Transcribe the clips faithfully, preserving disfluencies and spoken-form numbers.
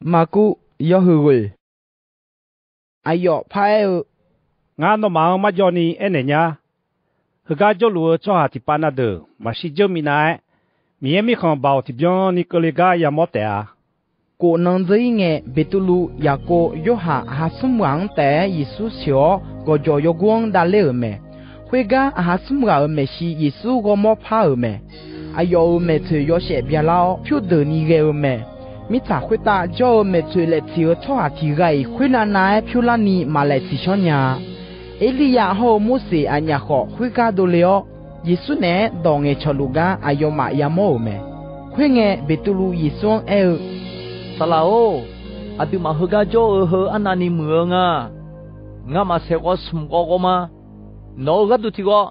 Maqkuv yawhuiq ghoeq. Aqyawf paraer-eu, Ngar nawmaf-anr marjawv ni aernaeq nyar. Heugar jawrluf-eu tsawrhaq tiqpav na deuq maqshir dzeur minav-aer, Miqyaer Mirkhanq baoq tiqbyan ni keuvle gar yamawr taef-a. Kof nan dzeur-ir ngae, Beqtuvluv, Yaqkov, Yorhaq, aqha smr ghaq-anr taef-aer Yeqsur sheuq-awr gawqjawq yawgur-anr davler-euq mae. Khoergar aqha smr ghaq-euq maeqshi Yeqsur ghawrmawr par-euq mae. Aqyawf-euq maeqtsoeq yawshaef byalar-awr, pyurdeuq ni ghae-eu mae. Mirtsaq khoertav jawr-eu maeqtsoeq laeq tsiq-eu tsawrhaq tiq ghaq-iq khoernav nav-aer pyur larni maq laeq tsiqshanr nya-a. Erliryav hawr-eu Morseq aqnyaf khawf, khoergar dovle-awr, Yeqsur naeq-aer dawq ngaeqcawq luf gar aqyawfmaf yamawr-euq mae. Khoerngae, Beqtuvluv Yeqsur-anr aer-eu, Saqlaq-or, aqduimaf heugar jawr-eu heu arnavni muiq-eu nga. Ngamaf saeq ghawv smq ghawv ghawv ma. Nawq-euq gharduq tiq ghawv,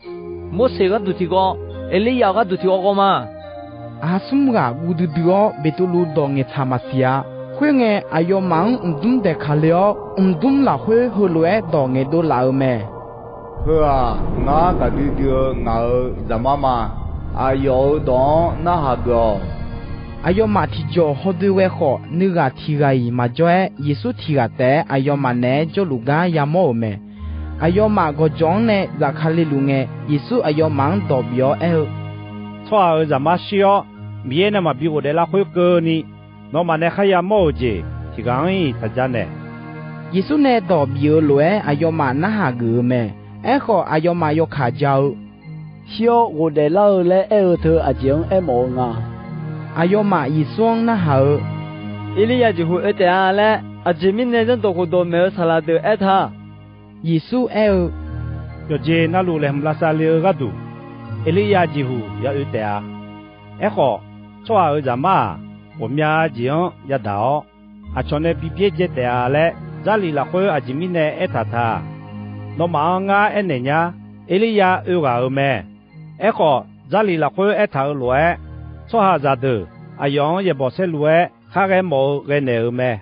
Morseq gharduq tiq ghawv, Erliryav-euq gharduq tiq ghawv ghawv ma. Aqha smr ghaq guv duidui-awr, Beqtuvluv dawq ngaeqtsaq maqsiq-a. Khoerngae, aqyawfmaf-anr mqdmr daeqkaq le-awr, mqdmr lafkhoer heulof-aer dawq ngaeqdov laf-euq mae. Heu-aq, ngar gaqdui dui-eu ngaq-euq Zaqmar ma. Aqyawf-euq dawq-anr narhaq geuf-awq. Aqyawfmaf tiqjawq hawdoe ghae khawf, nuighaq tiq ghaq-iq maqjawr-aer, Yeqsur tiq ghaq taef-aer aqyawfmaf naeq-aer jawrluf gar yamawr-euq mae. Aqyawfmaf gawqjawq-anr nae zafkale luf ngae, Yeqsur aqyawfmaf-anr dawq bif-awr aer-eu, Tsawrhaq-euq Zaqmar shir-awr, Miqyaer nae maqbi ghofdaef larkhoer keuvni, nawmaf nae kharya mawr-euq jeq tiq ghaq-anr-iq taq janaeq. Yeqsur nae dawq bif-euq lof-aer aqyawfmaf narhaq geuf-eu mae. Aerkhawf, aqyawfmaf yawkaq ja-eu, Shir-awr ghofdaef lar-eu laer aer-eu teu aqjeq-anr aermawf-eu nga. Aqyawfmaf Yeqsur-anr narhaq-eu, Erliryav jeqhuq oe taef-a laer, aqjeq mirnae Zanrdawq khofdawq maeq-eu saqlaq deuq aertaq. Yeqsur aer-eu, Yawqjeq na luf laeqhmq lavsav le-eu gharduq, Erliryav jeqhuq ya oe taef-a. Aerkhawf, Tsawrhaq-euq Zaqmar-aq, ghawqmya jeq-anr yadaq-awr, aqcawq nae bi byaerdzae taef-a laer, Jarlif lafkhoer aqjeq mirnae aertaq ta. Nawmaf-anr ngar aernaeq nyar. Erliryav oe ghaq-euq mae. Aerkhawf, Jarlif lafkhoer aertaq-euq lof-aer, tsawrhaqzaq deuq aqyawf-anr yaeqbawq saerlu-aer khar ghae mawf-eu ghae naeq-euq mae.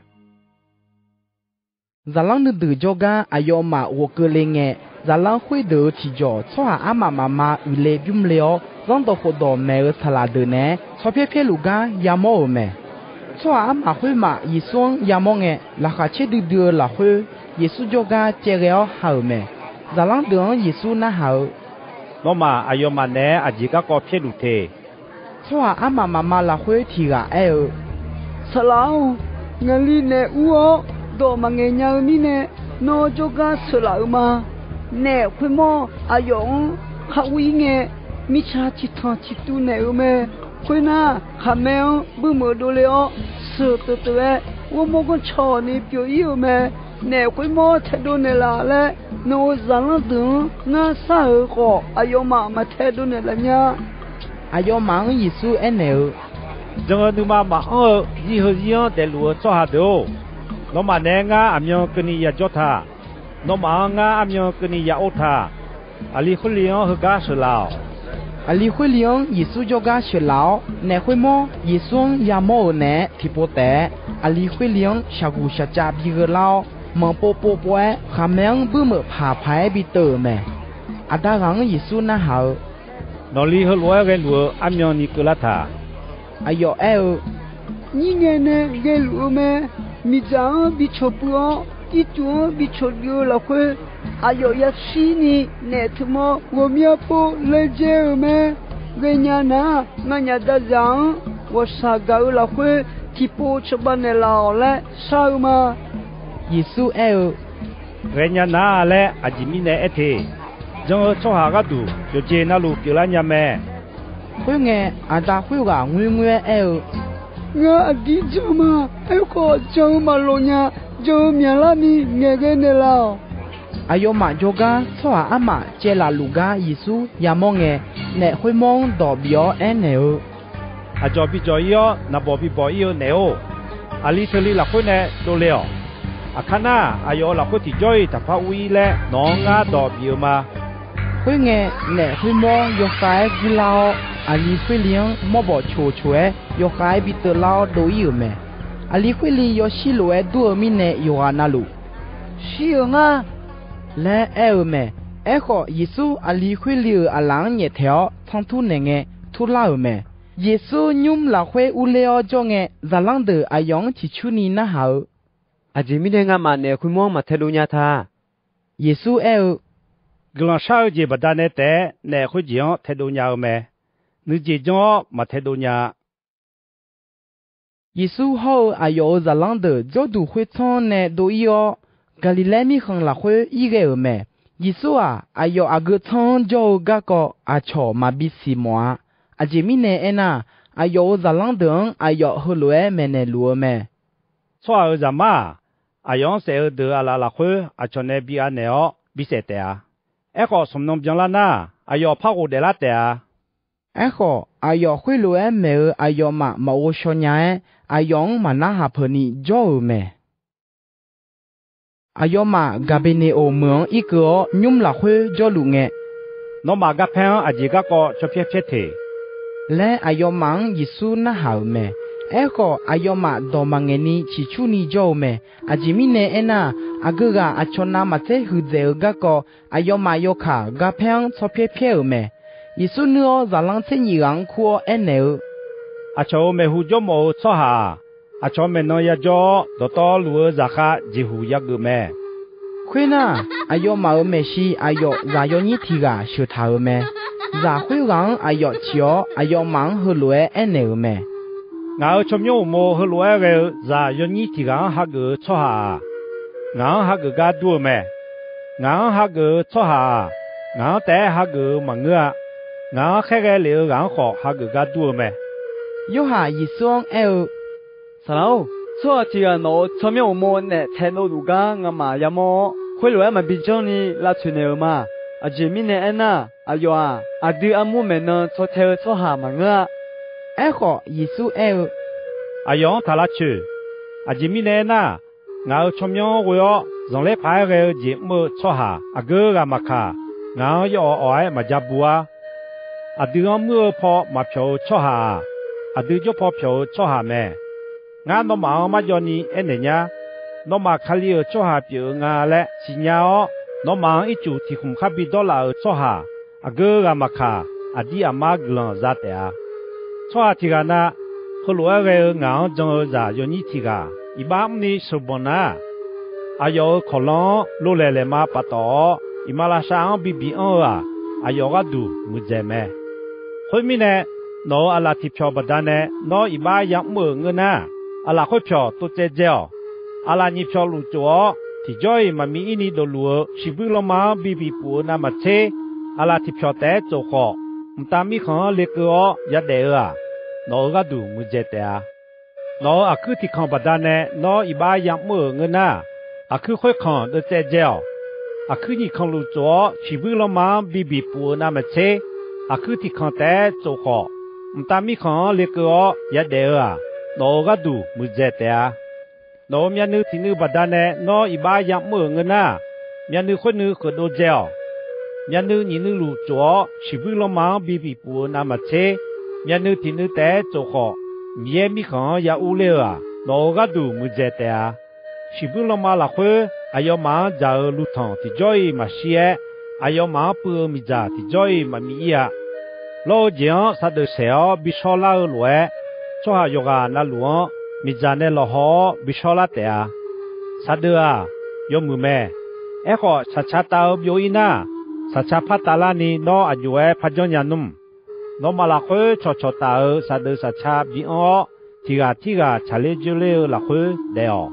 Zaqlanr nuideuq jawrgar aqyawfmaf ghofkeuv le ngae, zaqlanr khoerdeuq-euq tiqjawq tsawrhaq armaf mafma uiqle bymr le-awr, Zanrdawq khofdawq maeq-eu saqlaq deuq naeq-aer tsawrpyaer pyaerluf gar yamawr-euq mae. Tsawrhaq armaf khoermaf Yeqsur-anr yamawr ngae, laqkhaq caer duidui-eu lafkhoer, Yeqsur jawrgar caevghae-awr ha-euq mae. Zaqlanr deuq-anr Yeqsur narhaq-eu, Nawmaf aqyawfmaf naeq-aer aqjeq garkawv pyaerluf te? Tsawrhaq armaf mafma lafkhoer tiq ghaq aer-eu, Saqlaq-or, ngaqli naef ur-awr dawq maqngaeq nya-eu mirnae, nawr jawrgar sheuqlaf-euq ma. Naef khoermawr aqyawf-anr khar ur-ir ngae, mirtsa ciqtanq ciqtuv naeq-euq mae. Khoernar, khaqmae-anr buirmeuq dovle-awr, sheuq teuvteuv-aer ghawrmawr ganrcawq ni pyeuf-ir-euq mae. Naef khoermawr taedov naeqlaf laer, nawq-euq zaqlanr deuq-anr ngar shar-euq khawf, aqyawfmaf maqtaedov naeqlaf nya. Aqyawfmaf-anr Yeqsur aernaeq-eu, Jan-eu nuima maqanr-eu zir heu zir-anr daefluf-eu tsawrhaq deuq-or, nawmaf naeq-aer ngar aqmyan keuvni yajawr ta. Nawmaf-anr ngar armyan keuvni ya or ta. Aqli khoerli-anr heugar sheuqlaf-awq. Aqli khoerli-anr Yeqsur jawrgar sheuqlaf-awr, naef khoermawr Yeqsur-anr yamawr-euq naeq-aer tiqpov taef-aer, aqli khoerli-anr shaqguq shaqcav bi gheu lar-awr, manq pov pov pov-aer khaqmae-anr buirmeuq paq paq-aer bi teuv-euq mae. Aqda ghaq-anr Yeqsur narhaq-eu, Nawqli heulof-aer ghaeluf-eu armyan ni keuvlar taq. Aqyawf aer-eu, Nyir ngae nae ghaeluf-eu mae. Miqdzaq-anr bi cawqpuiv-awr, ircuf-anr bi cawqduiv-eu lafkhoer, aqyawf yashir ni naef teumawr ghawqmya pov laejae-euq mae. Ghaenya nar, nganyaf dazaq-anr ghawqshaq gaq-eu lafkhoer tiqpov cawba naeqlaf-awq laer shar-eu ma. Yeqsur aer-eu, Ghaenya nar laer aqjeq mirnae aer te? Jan-eu tsawrhaq gharduq yawqjeq na luf pyeuflar nya mae. Khoerngae, aqda khoerghaq ngoerngoer-aer aer-eu, Ngar aqdir jan ma. Aerkhawf, jan-eu maqlof nya. Jan-eu myaqlar ni ngaeqghae naeqlaf-awq. Aqyawfmaf jawrgar tsawrhaq armaf caevlaf luf gar Yeqsur yamawr ngae, naef khoermawr-anr dawq bif-awr aernaeq-eu, Aqdzawq bijawq-ir-awr, naqbawq bibawq-ir-eu naef-or, aqli teuli lafkhoer nae dovle-awq. Aqkar nar, aqyawf-euq lafkhoer tiqjawr-iq taqpar ur-ir laer nawq-anr ngar dawq bif-eu ma. Khoerngae, naef khoermawr yawkhav-aer gurlar-awr, aqli khoerli-anr mawrbawq coq coq-aer yawkhav-aer bi teuvlar-awr dov-ir-euq mae. Aqli khoerli yawshir lof-aer dur-eu mirnae yawqghaq na luf, Shir-euq nga laer aer-eu mae. Aerkhawf, Yeqsur aqli khoerli-euq aqlaf-anr nyaeftaeq-awr tsanr tur naeqngae, turlar-euq mae. Yeqsur nymr lafkhoer urler-awr jawr ngae, zaqlanr deuq aqyawf-anr ciqcurni narhaq-eu, Aqjeq mirnae ngamaf naef khoermawr-anr maqtaedov nya ta? Yeqsur aer-eu, Guiqlanq shar-eu jeq baqdanae taef-aer naef khoerjeq-anr taedov nya-eu mae. Nuijeq janr-awr maqtaedov nya-a. Yeqsur hawr-eu aqyawf-euq zaqlanr deuq jawrduq khoertsanr-anr nae dov-ir-awr, Gaqliqlaer mirkhanq lafkhoer ir ghae-euq mae. Yeqsur-aq, aqyawf aqgeu tsanr-anr jawr-eu garkawv aqcawq maqbi siq mawf-a. Aqjeq mirnae aernar, aqyawf-euq zaqlanr deuq-anr aqyawf heulof-aer maeqnaeq luf-eu mae. Tsawrhaq-euq Zaqmar-aq, aqyawf-anr saef-eu deuq aqlaf lafkhoer aqcawq nae bi anaeq-awr bisaef taef-a. Aerkhawf, smq nan byanlar nar, aqyawf par ghofdaef lar taef-a. Aerkhawf, aqyawf khoerlof-aer maeq-eu aqyawfmaf maqghov shaw nya-aer, aqyawf-anr maqnarhaq peuq ni jawr-euq mae. Aqyawfmaf Gaqbeqneqoq meuq-anr irkeuv-awr, nymr lafkhoer jawrluf ngae, Nawmaf garpaer-anr aqjeq garkawv cawpyaer pyaer teq laer, aqyawfmaf-anr Yeqsur narhaq-euq mae. Aerkhawf, aqyawfmaf dawq maqngaeq ni ciqcurni jawr-eu mae. Aqjeq mirnae aernar, aqgeu ghaq aqcawq navmaqtser huiqdzaeq-eu garkawv aqyawfmaf yawkaq garpaer-anr tsawrpyaer pyaer-euq mae. Yeqsur nuir-awr, zaqlanr tser nyif ghaq-anr kur-awr aernaeq-eu, Aqcawq-euq maeqhu jawrmawf-eu tsawrhaq-aq, aqcawq maeqnan yajawr-awr dawqtawvluf-eu zaqkhav jeqhuq yageuf mae. Khoernar, aqyawfmaf-euq maeqshi aqyawf zaq yawnyir tiq ghaq sheuq taq-euq mae. Zaq khoerghaq-anr aqyawf ciq-awr, aqyawfmaf-anr heulof-aer aernaeq-euq mae. Ngaq-euq tsawrmyanr uqmov heulof-aer ghae-eu zaq yawnyir tiq ghaq-anr hageuf-eu tsawrhaq-aq, ngaq-anr hageuf gar dur-eu mae. Ngaq-anr hageuf-eu tsawrhaq-aq, ngaq-anr taef-aer hageuf-eu maqngeur-a. Ngaq-anr khaerghae lef-eu ghaq-anr khawf hageuf gar dur-eu mae. Yorhaq Yeqsur-anr aer-eu, Saqlaq-or, tsawrhaq tiq ghaq nawq-euq tsawrmyanr uqmov naef taedov luf gar ngamaf yamawr-awr, khoerlof-aer maqbi janrni lavtsoeq naeq-euq ma. Aqjeq mirnae aernar, aqyawf-aq, aqdui armur maeqnan caw tae-eu tsawrhaq maqngeur-a. Aerkhawf, Yeqsur aer-eu, Aqyawf-anr taq lavcoeq. Aqjeq mirnae aernar, ngaq-euq tsawrmyanr-anr ghoe-awr zanqler paq-aer ghae-eu jeq mr-eu tsawrhaq aqgeu ghaq maqkaq, ngaq-anr yawawq awq-aer maqja bu-ar. Aqdui-anr muir-eu paw maqpyawq-eu tsawrhaq-aq, aqdui jawr paw pyawq-eu tsawrhaq mae. Ngar nawmaf-anr marjawv ni aernaeq nyar. Nawmaf Kali-euq tsawrhaq pyeuf-eu nga laer siqnya-awr, nawmaf-anr ircuf tiq khmq khar bi dawrlaf-euq tsawrhaq aqgeu ghaq maqkaq, aqdir aqmar guiqlanq za taef-a. Tsawrhaq tiq ghaq na, heulof-aer ghae-eu ngaq-anr jan-eu zaq yawnyir tiq ghaq iq bar mrni sheuqbanq nar, aqyawf-euq kawqlan-anr lolaeq laeqma paftawf-awr, iqmalavshav sar-anr bibiq anr-eu-aq, aqyawf gharduq muiqdzaeq mae. Khoermirnae, nawq-euq aqlaf tiqpyawq baqdanae nawr iq bar yamr-euq ngeur nar, aqlaf khoerpyawq tov tsaev dzae-awq. Aqlaf nyiq pyawq luf tsof-awr, tiqjawr-iq maqmiq ir ni dofluf-eu shiqbuir lanma-anr bibiq puf-eu navmaqtser, aqlaf tiqpyawq taef-aer tsof khawf, mqtav mirkhanq-anr lekeuv-awr yadaef-eu-aq, nawq-euq gharduq muiqdzaeq taef-a. Nawq-euq aqkuir tiq kanq baqdanae nawr iq bar yamr-euq ngeur nar, aqkuir khoerkanq deuvtsaev dzae-awq. Aqkuir nyiq kanq luf tsof-awr shiqbuir lanma-anr bibiq puf-eu navmaqtser, aqkuir tiq kanq taef-aer tsof khawf, mqtav mirkhanq-anr lekeuv-awr yadaef-eu-aq, nawq-euq gharduq muiqdzaeq taef-a. Nawq-euq myavnuiv tiq nuiv baqdanae nawr iq bar yamr-euq ngeur nar, myavnuiv khoer nuiv kheufdov dzae-awq. Myavnuiv nyiq nuiv luf tsof-awr shiqbuir lanma-anr bibiq puf-eu navmaqtser, myavnuiv tiq nuiv taef-aer tsof khawf, Miqyaer Mirkhanq-anr ya urler-eu-aq, nawq-euq gharduq muiqdzaeq taef-a. Shiqbuir lanma lafkhoer aqyawfmaf-anr dzaq-euq luv tanq tiqjawr-iq maqshir-aer, aqyawfmaf-anr puiv-eu miqdzaq tiqjawr-iq maqmiq ir-a. Lawr-eu jeq-anr saqdeuf saeq-awr bi shawrlar-eu lof-aer, tsawrhaq yawqghaq na luf-anr miqdzaq nae lawqhaw-awr bi shawrlar taef-a. Saqdeuf-aq, yawmuiq mae. Aerkhawf, shaqca tav-eu byov-ir nar, shaqca par tavlar ni nawr aq jov-aer par janrnya nmr. Nawmaf lafkhoer cawqcawq taf-euq saqdeuf saqca bi anr-awr, tiq ghaq tirghaq tsaqler dzoerler-eu lafkhoer daef-awq.